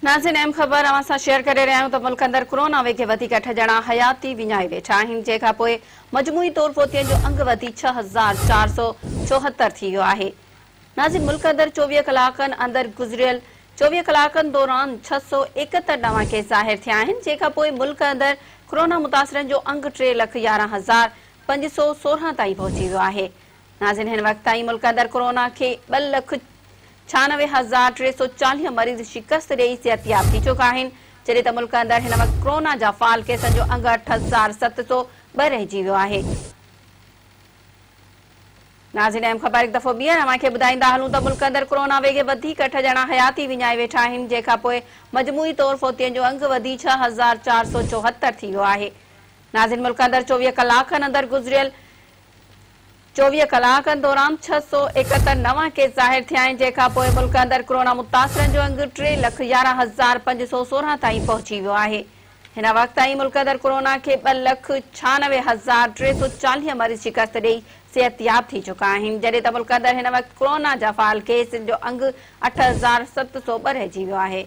ناظرين اهم خبر اوهان سان شيئر ڪري رهيا آهيون ته ملڪ اندر ڪرونا ويگهي وڌيڪ اٺ ڄڻا حياتي وڃائي ويٺا آهن جنهن کان پوء مجموعي طور فوتين جو انگ وڌي 6474 ٿي ويو آهي ناظرين ملڪ اندر 24 ڪلاڪن اندر گذريل 24 ڪلاڪن دوران 671 نوان ڪيس ظاهر ٿيا آهن جنهن کان پوء ملڪ اندر ڪرونا متاثرن جو انگ 311516 تائين پهچي ويو آهي ناظرين هن وقت تائين ملڪ اندر ڪرونا کي ٻه لک 96,340 مريض شڪست ڏئي صحتياب ٿي چڪا آهن جڏهن ته ملڪ اندر هن وقت ڪرونا جا فعال ڪيسن جو انگ 8702 رهجي ويو آهي. ناظرين اهم خبر هڪ دفعو ٻيهر اوهان کي ٻڌائيندا هلون ته ملڪ اندر ڪرونا ويگهي وڌيڪ اٺ ڄڻا حياتي وڃائي ويٺا آهن جنهن کان پوء مجموعي طور فوتين جو انگ وڌي 6474 ٿي ويو آهي ناظرين ملڪ اندر 24 ڪلاڪن اندر گذريل 24 ڪلاڪن دوران 671 نوان ڪيس ظاهر ٿيا آهن، جنهن کان پوء ملڪ اندر ڪرونا متاثرن جو انگ 3,11,516 تائين پهچي ويو آهي. هن وقت تائين ملڪ اندر ڪرونا کي 2,96,340 مريض شڪست ڏئي صحتياب ٿي چڪا آهن، جڏهن ته ملڪ اندر هن وقت ڪرونا جا فعال ڪيسن جو انگ 8,702 رهجي ويو آهي.